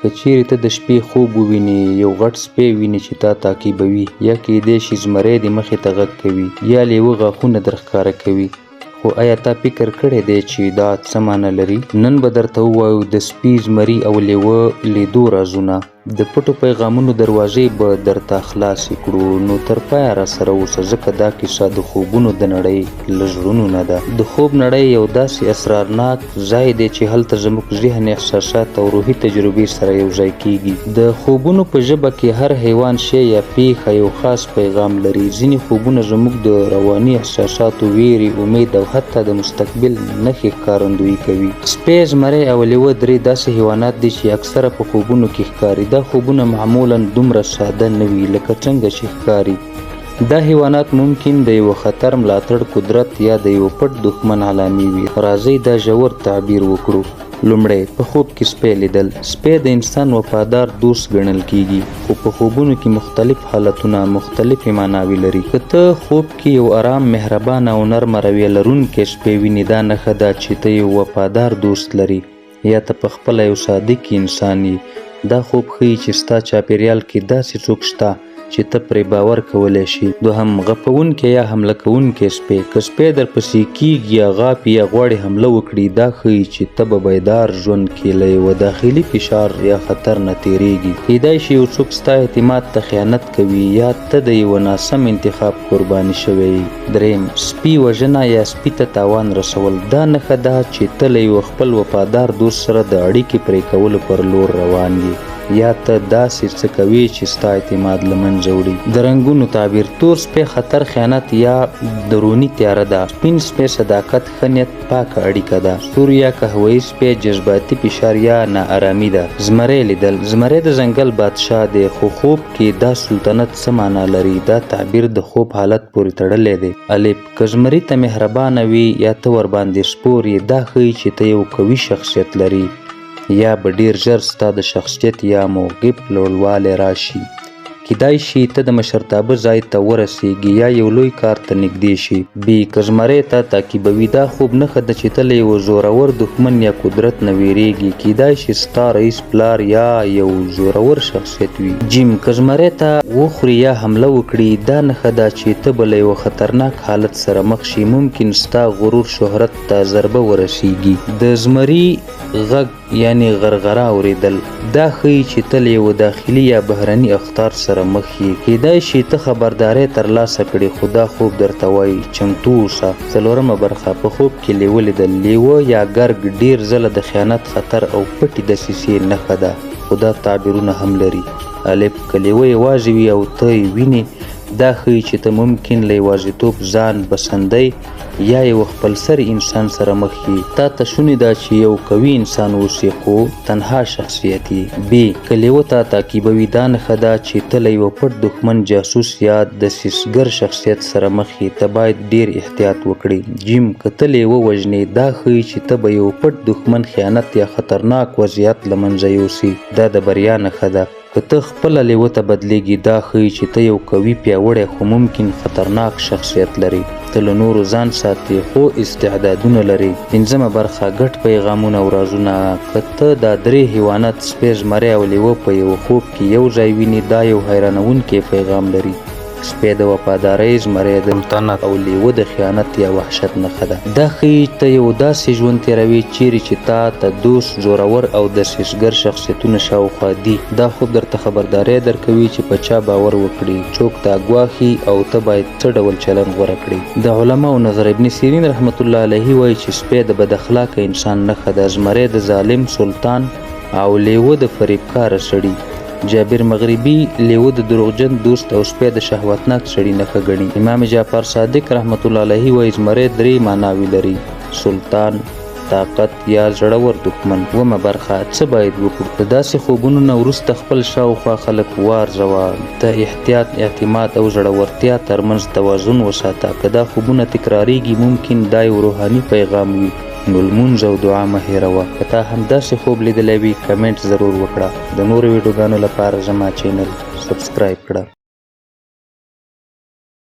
که چیرې ته د شپې خوب ووینې، یو غټ سپی وینې چې تا تعقیبوي، یا کیدای شي زمری دې مخې ته غږ کوي، یا لیوه غاښونه درښکاره کوي. خو ایا تا فکر کړی دی چې دا څه معنی لري؟ نن به درته ووایو د سپي، زمري او لیوه لیدو رازونه. د پټو پیغامونو دروازې به درته خلاصې کړو، نو تر پایه راسره اوسه، ځکه دا کیسه د خوبونو د نړۍ له زړونو نه ده. د خوب نړۍ یو داسې اسرارناک ځای دی چې هلته زموږ ذهن، احساسات او روحي تجربې سره یو ځای کیږي. د خوبونو په ژبه کې هر حیوان، شی یا پیښه یو خاص پیغام لري. ځینې خوبونه زموږ د رواني احساساتو، ویرې، امید او حتی د مستقبل نښې ښکارندویي کوي. سپی، زمری او لیوه درې داسې حیوانات دي چې اکثره په خوبونو کې ښکاري. دا خوبونه معمولا دومره ساده نه وي لکه څنګه چې ښکاري. دا حیوانات ممکن د یوه خطر، ملاتړ، قدرت یا د یوه پټ دښمن علامې وي. راځئ دا ژور تعبیر وکړو. لومړی، په خوب کې سپی لیدل. سپی د انسان وفادار دوست ګڼل کیږي، خو په خوبونو کې مختلف حالتونه مختلفې معناوې لري. که ته خوب کې یو ارام، مهربانه او نرمه رویه لرونکی سپی وینې، دا نښه ده چې ته یو وفادار دوست لرې یا ته په خپله یو صادق انسان یې. دا خوب ښيي چې ستا چاپیریال کې داسې څوک شته چې ته پرې باور کولی شې. دوهم، غپوونکی یا حمله کوونکی سپی. که سپی درپسې کیږي یا غاپي یا غواړي حمله وکړي، دا ښيي چې ته به بیدار ژوند کې له یوه داخلي فشار یا خطر نه تیریږي. کیدای شي یو څوک ستا اعتماد ته خیانت کوي یا ته د یوه ناسم انتخاب قرباني شوی یې. دریم، سپي وژنه یا سپي ته تاوان رسول. دا نښه ده چې ته له یوه خپل وفادار دوست سره د اړیکې پرې کولو پر لور روان یې، یا ته داسې څه کوې چې ستا اعتماد له منځه وړي. د رنګونو تعبیر: تور سپی خطر، خیانت یا دروني تیاره ده. سپین سپی صداقت، ښه نیت، پاکه اړیکه ده. سور یا قهوهيي سپی جذباتي فشار یا ناارامي ده. زمری لیدل. زمری د ځنګل بادشاه دی، خو خوب کې دا سلطنت څه معنا لري؟ دا تعبیر د خوب حالت پورې تړلی دی. الف، که زمری ته مهربانه وي یا ته ورباندې سپور یې، دا ښيي چې ته یو قوي شخصیت لرې یا به ډیر ژر ستا د شخصیت یا موقف لوړوالی راشي. کیدای شي ته د مشرتابه ځای ته ورسیږې یا یو لوی کار ته نږدې شې. ب، که زمری تا تعقیبوي، دا خوب نښه ده چې ته له یوه زورور دښمن یا قدرت نه ویریږې. کیدای شي ستا رئیس، پلار یا یو زورور شخصیت وي. ج، که زمری تا وخوري یا حمله وکړي، دا نښه ده چې ته به له یوه خطرناک حالت سره مخ شې. ممکن ستا غرور، شهرت ته ضربه ورسیږي. د زمري غږ یعنې غرغره اورېدل، دا ښيي چې ته له یوه داخلي یا بهرني اخطار سره مخ یې. کیدای شي ته خبرداری ترلاسه کړې، خو دا خوب درته وایي چمتو اوسه. څلورمه برخه، په خوب کې لیوه لیدل. لیوه یا ګرګ ډیر ځله د خیانت، خطر او پټې دسیسې نښه ده، خو دا تعبیرونه هم لري. الف، که لیوه یوازې وي او ته یې وینې، دا ښيي چې ته ممکن له یوازیتوب، ځان بسندۍ یا یوه خپلسري انسان سره مخ یې. تا ته شونې ده چې یو قوي انسان اوسې، خو تنها شخصیت یې. ب، که لیوه تا تعقیبوي، دا نښه ده چې ته له یوه پټ دښمن، جاسوس یا دسیسګر شخصیت سره مخ یې. ته باید ډیر احتیاط وکړې. ج، که ته لیوه وژنې، دا ښيي چې ته به یو پټ دښمن، خیانت یا خطرناک وضعیت له منځه یوسې. دا د بریا نښه ده. که ته خپله لیوه ته بدلیږې، دا ښيي چې ته یو قوي، پیاوړی خو ممکن خطرناک شخصیت لرې. ته له نورو ځان ساتې خو استعدادونه لرې. پنځمه برخه، ګډ پیغامونه او رازونه. که ته دا درې حیوانات، سپی، زمری او لیوه، په یوه خوب کې یو ځای وینې، دا یو حیرانوونکی پیغام لري. سپی د وفادارۍ، زمری د سلطنت او لیوه د خیانت یا وحشت نښه ده. دا ښيي ته یو داسې ژوند تېروې چیرې چې تا ته دوست، زورور او دسیسګر شخصیتونه شاوخوا دي. دا خوب درته خبرداری درکوي چې په چا باور وکړې، څوک تا ګواښي او ته باید څه ډول چلند غوره کړې. د علماو نظر: ابن سیرین رحمت الله علیه وایي چې سپی د بد اخلاقه انسان نښه ده، زمری د ظالم سلطان او لیوه د فریبکاره سړي. جابر مغربي لیوه د دروغجن دوست او سپی د شهوتناک سړي نښه ګڼي. امام جعفر صادق رحمت الله علیه وایي زمری درې معناوې لري: سلطان، طاقت یا زړور دښمن. اوومه برخه، څه باید وکړو؟ د داسې خوبونو نه وروسته خپل شاوخوا خلک وارزوه. د احتیاط، اعتماد او زړورتیا ترمنځ توازن وساته. که دا خوبونه تکراریږي، ممکن دا یو روحاني پیغام وي، نو لمونځ او دعا مه هېروه. که تا هم داسې خوب لیدلی وي، کمنټ ضرور وکړه. د نورو ویډیوګانو لپاره زما چینل سبسکرایب کړه.